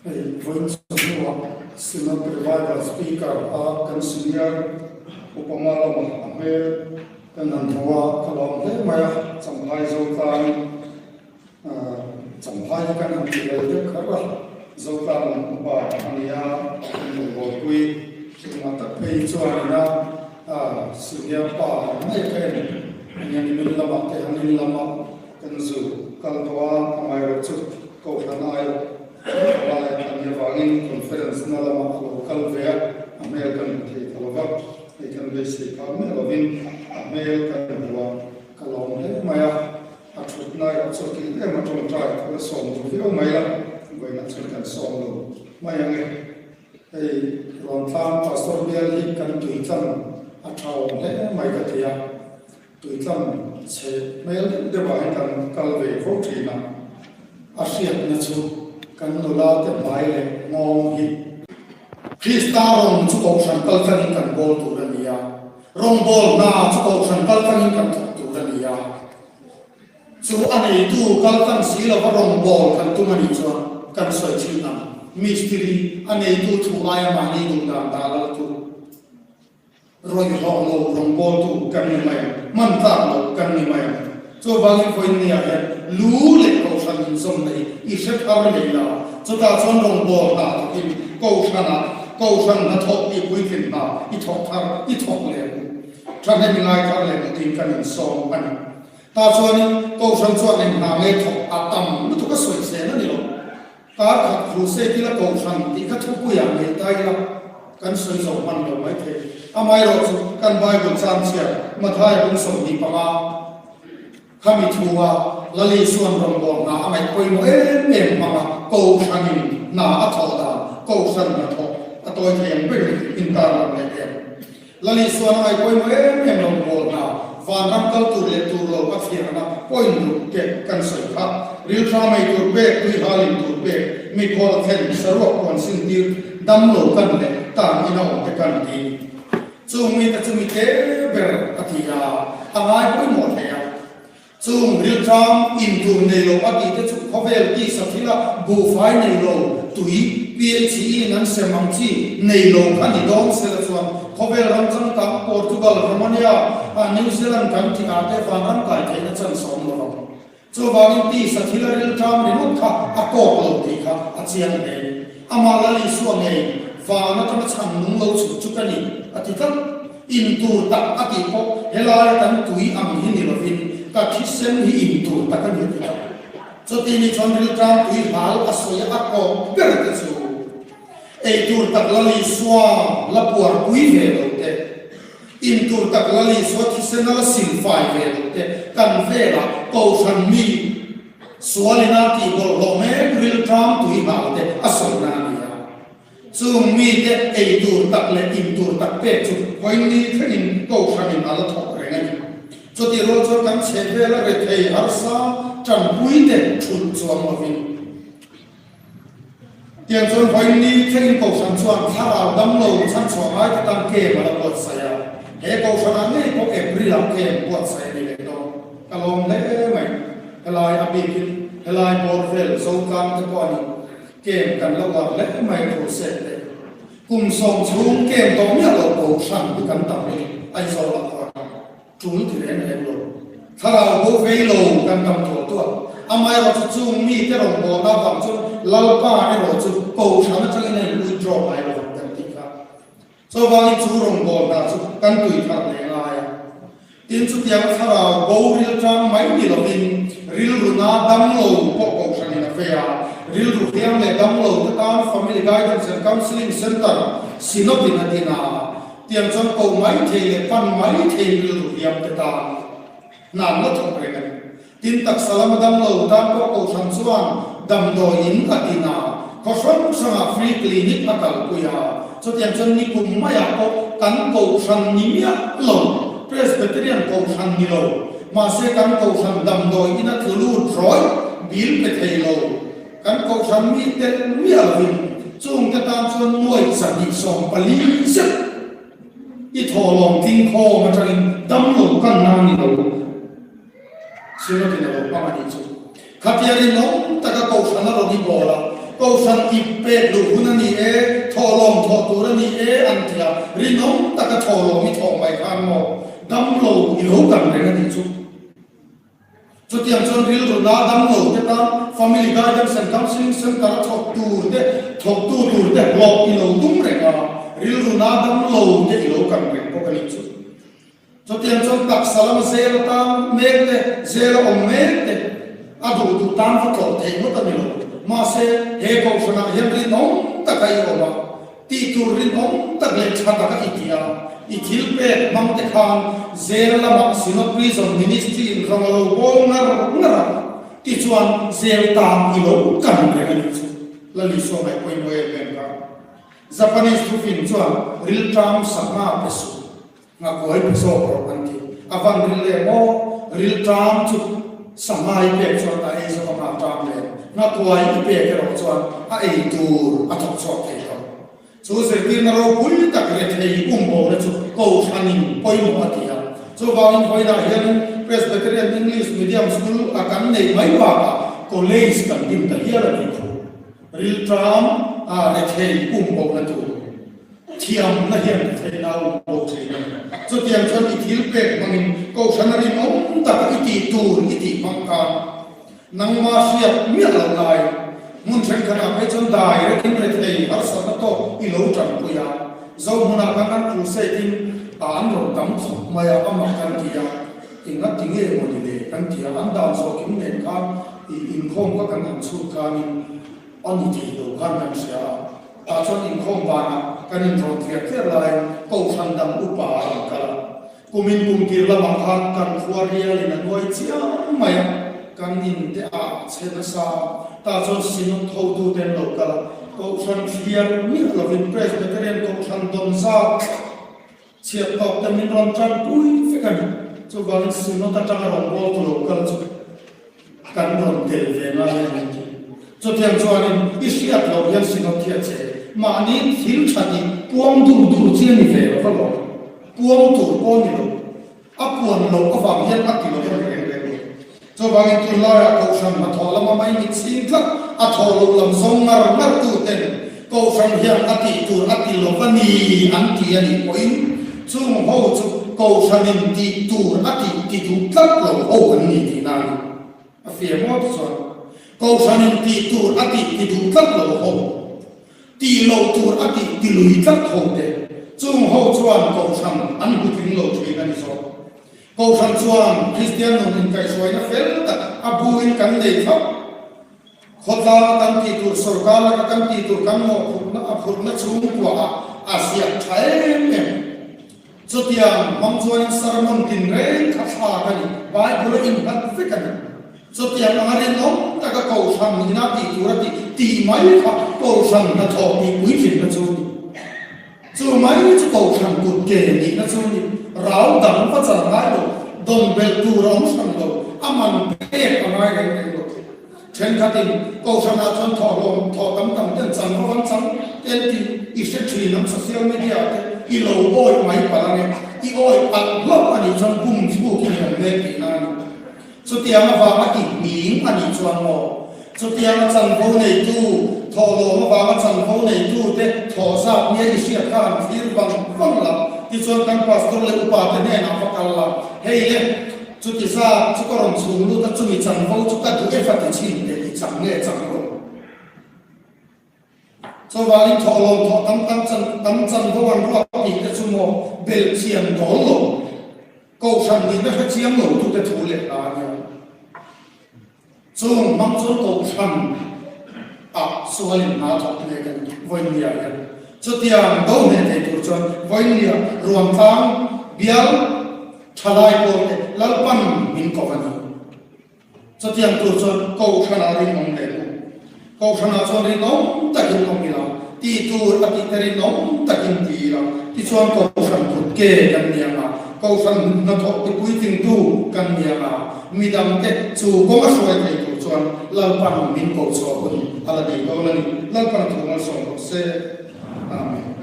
Hei vawiin chawhnuah Synod Revival Speaker a kan senior upa hma lamah a hmel kan han hmu a, ka lawm hle mai a, Champhai Zotlang Champhai hi kan han ti lel deuh kher a, Zotlang lam upa a ni a, kan lo buaipui chungah tak phei chuan ina senior pa ang mai ka en a nia nimin lamah te han in lamah Kan zu kal tawh a, amaherawh chu Kohhran aiawh lai a nih avangin conference na lamah a lo kal ve a, a hmel kan hmu thei ta lo va, hei kan beisei phah miah lovin a hmel kan hmu a, ka lawm hle mai a, a thutna erawh chu a kilh em a tawngtai thu la sawm duh viau mai la, vawiinah chuan kan sawm lo mai ang e. Hei Ruantlang Pastor bial hi kan tui tlang a tha awm hle mai ka ti a. Tuitlang chhe hmel deuh deuh ah hian kan kal ve fo thin a, a hriatna chu kan nula te hmai leh nghawng hi. Krista rawng chu kohhran kal tlangin kan bawl tur a ni a, rawngbâwl hna chu kohhran kal tlangin kan thawk tur a ni a. Chu a neitu kal tlang si lova rawngbâwl kan tum a nih chuan kan sawi thin ang, mistiri a neitu thu aia mahni duh dan dah laltu. Rawih hlawh lo rawngbawltu kan ni mai ang, hman tlak lo kan ni mai ang. Chuvangin vawiinniah hian lu leh kohhran inzawmna hi i hre thar leh la, chutah chuan rawngbâwl hna thawkin kohhranah kohhran hnathawh tih puitlin hna i thawk thar i thawk leh ang u. Thahnem i ngai thar leh mutin kan insawm a ni. Tah chuanin kohhran chuan eng hna nge thawk a tam lutuk a sawisel a ni lo. Kar khat crusade ila kohhran tih kha thupuiah nei ta ila kan sawi zo hman lo mai thei. Amaherawh chu kan Bible changchhiar Mathaia bung 25 khami thua Lal Isuan rawngbâwl hna a ngaih pawimawh em em hmanga kohhranin hna a thawh dan kohhran hnathawh a tawi thei ang berin intarlang leh em. Lal Isuan a ngaih pawimawh em em lo bawl hna, vanram kal tur leh tur lo ka thliarna point ruk te kan sawi kha. Riltha mei tur pek, tuihal in tur pek, mikhual thlen, saruak puan sin tir, dam lo kan leh tan ina awm te kan ti. Chung mite chu mite ber a ti a, a ngai pawimawh hle a. Chung rilṭam in tur nei lo a tih te chu khawvel tisa thila buhfai nei lo, tui, PHE in an sem ang chi nei lo kha ni dawn sela chuan khawvel ram changkang Portugal, Romania, New Zealand kan tih ah te vanram kai theihna chance a awm lo vang. Chuvangin tisa thila rilṭam ringawt kha a kawk lo tih kha a chiang hle. Amah Lal Isua ngei van atanga chhan nung lo chhuk chu ka ni a ti tlat. In tur tak a tih pawh helaia kan tui ang hi ni lovin ka thisen hi in tur tak a ni a ti tlat. Chuti ni chuan rilṭam tui hal a sawi a kawk ber te chu ei tur tak Lal Isua la puarpui ve lo te, in tur tak Lal Isua thisen a la silfai ve lo te kan velah Kohhran mi Sualina tih bawlhhlawh mek rilṭam tui hal te a sawina a ni a. Chung mite ei tur tak leh in tur tak pek chu vawiin thlengin Kohhranin a la thawk reng a ni. Chutih rual chuan kan chhehvela rethei harsa tanpui te thulh chuang lovin tiang chuan vawiin thlengin Kohhran chuan thlarau damlo chhanchhuah ngai te tan kem a la buatsaih a. He Kohhranah ngei pawh April-ah kem buatsaih a ni leh dawn. Ka lawm hle mai. Helai a bikin helai bawr vel Zotlang te pawh a ni. Kem kan lo uar hle mai thu set te. Kum sawm chhung kem tawh miah lo ko hran hi kan tam hi Aizawl ah khuan tul ti reng reng lo. Thlarau bo vei lo kan tam tual tual. Amaherawh chu chung mi te rawn bawlna avang chuan Lalpa erawh chu kohhran atangin a in withdraw ngai lo vang kan tih kha. Chuvangin chu rawngbâwl hna chu kan tui thar leh ngai a. Tin, chutiang thlarau bo rilṭam mai ni lovin rilru na dam lo pawh kohhranin a fei a. Rilru hliam leh dam lo te tan Family Guidance and Counselling Centre Synod-in a din a. Tiang chuan koh mai thei leh pan mai thei rilru hliam te tan hna an la thawk reng a ni. Tin, taksa lama damlo tan pawh Kohhran chuan damdawi in a din a, khaw hrang hrangah free clinic a kalpui a. Chutiang chuan nikum maiah pawh kan Kohhran ni miah lo, Presbyterian Kohhran ni lo, mahse kan Kohhran damdawi in a tlu lut rawih bil pe thei lo, kan Kohhran mi telh miah lovin chungte tan chuan nuai 240 zet i thawhlawm tling khawm atangin damlo kan na ni lo. Synod-in a lo hmang a nih chu. Khatiang in awm taka Kohhran a rawn i bawl a. Kohhran ip pek luh hun a ni e, thawhlawm thawh tur a ni e an ti a, rinawm taka thawhlawm i thawh mai khan maw damlo i lo kan reng a nih chu. Chutiang chuan rilru na damlo te tan Family Guidance and Counselling Centre a thawk tur te, thawktu tur te hlawh i lo tum reng a, rilru na damlo te i lo kan reng bawk a nih chu. Chutiang chuan taksa lama zel atan mek te, zel a awm mek te a duh duh tan va tlawh theih ngawt a ni lo. Mahse, he kohhranah hian rinawm taka i awm a, tih tur rinawm tak leh tha taka i ti a, i thil pek hmang te khan zel lamah Synod Prison Ministry in rawng a lo bawl ngar ngar a, tichuan zel tan i lo kan reng a nih chu. Lalisua ngaih pawimawh em em kha. Japanese thufin chuan rilṭam sangha pe suh. Nghakuai pe zawk rawh an ti. A van ril leh maw? Ril ṭam chu sangha i pek chuan a ei zawk a ngha ṭam nen. Nghakuai i pek erawh chuan a ei tur a thawk chhuak thei lo. Chu zirtirna ropui tak rethei umbo-na chu kohhranin pawimawh a ti a. Chuvangin vawiinah hianin Presbyterian English Medium School a kan neih mai bakah College kan din ta hial a nih thu. Ril ṭam a rethei umbo-na tur. Thiamna hian theihna a awm bawk thin a ni. Chutiang chuan i thil pek hmangin kohhran a rinawm taka i tih tur i tih hmang khan nangma hriat miah loh lai hmun thenkhatah phei chuan dai rekin rethei harsatna tawk i lo tanpui a. Zohmunah khan an crusade in an rawn tam khawp mai a, a mak kan ti a, enga ti nge maw ni le kan ti a, an dan zawhkim nen khan i inkhawm kha kan han chhut khanin a ni thei lo khan kan hria a. Tah chuan inkhawm vanah kan inrawn tliar tliar laiin Kohhran dang upa a rawn kal a. Kumin kum tir lamah khan kan khua rialin a nuai chiang mai a, kan in te ah a chhe nasa a. Tah chuan Synod hotute an lo kal a, Kohhran thliar miah lovin Presbyterian Kohhran dawn zat chhiat tawk te min rawn tanpui vek a ni. Chuvangin Synod atanga rawngbawltu lo kal chu kan rawn tel ve ngai a ni tih. Chutiang chuanin i hriat loh hian Synod hi a che. Mahni thil tha tih puang dur dur chi a ni ve lo va lo. Puang tur pawh a ni lo. A puan loh avang hian a ti lo va ni reng reng lo. Chuvangin tunlaiah Kohhran hnathawh lama mai mit chhing tlat a thawh loh lam zawng ngar ngar tu ten Kohhran hian a tih tur a ti lo va ni an ti a nih pawhin chung ho chu Kohhranin tih tur a tih ti duh tlat lo ho an ni tihna a ni. A fiah maw ti chuan Kohhranin tih tur a tih ti duh tlat lo ho, tih loh tur a tih ti lui tlat ho te chung ho chuan Kohhran an hmu tling lo thin a ni zawk. Kohhran chuan Kristian nun inkaihhruaina fel tak a buin kan nei thlap. Khawtlanga kan tih tur, sorkar laka kan tih tur kan mawhphurhna a phurhna chhungkuaah a ziak tha em em. Chutiang hmang chuanin sermon tinreng kha thlak a ni, Bible a innghat vek a ni. Chutiang anga rinawm taka kohhran ina tih tur a tih tih mai kha kohhran hnathawh tih puitlinna chu a ni. Chu mai chu kohhran kut ke nihna chu ni rau dang va chal ngai lo, dawn belh tur a awm hran lo, a man pek a ngai reng reng lo. Thenkhatin kohhranah chuan thawhlawm thawh tam tam ten chang rawh an chang tel tih i hre thin ang social media ah te i lo awih mai palh ange, i awih palh hlauh a nih chuan bum thluk i ni awm mek tihna a ni. Chutiang avanga i hming a nih chuan maw? Chutianga chanvo neitu, thawhlawm avanga chanvo neitute thawh zat nia i hriat kha han thlir vang vang la, tichuan kan pastor leh upate hnenah va kal la, Hei le, chuti zat chu ka rawn chhung lut a, chumi chanvo chu ka duh e va ti chhin teh i chang nge chang rawh. Chuvangin thawhlawm thawh tam tam chan tam chanvo an ruak tih te chu maw belh chian dawl lo, kohhran nihna hre chiang lo tute thu leh hla a nia. Chung hmang chuan kohhran ah sualin hna thawk mek a ni Vawiinnia hian. Chutiang do hneh thei tur chuan Vawiinnia ruantlang bial thalai pawlte Lalpan min ko a ni. Chutiang tur chuan Kohhranah rinawm leh u. Kohhranah chuan rinawm takin awm ila, tih tur a tih te rinawm takin ti ila, tichuan Kohhran kut ke kan ni ang a, Kohhran hnathawh tipuitlingtu kan ni ang a, midangte chu kawng a hruai thei tur chuan Lalpan min ko chhuah hun a la nei dawn a ni. Lalpan thu malsawm rawh se. Amen.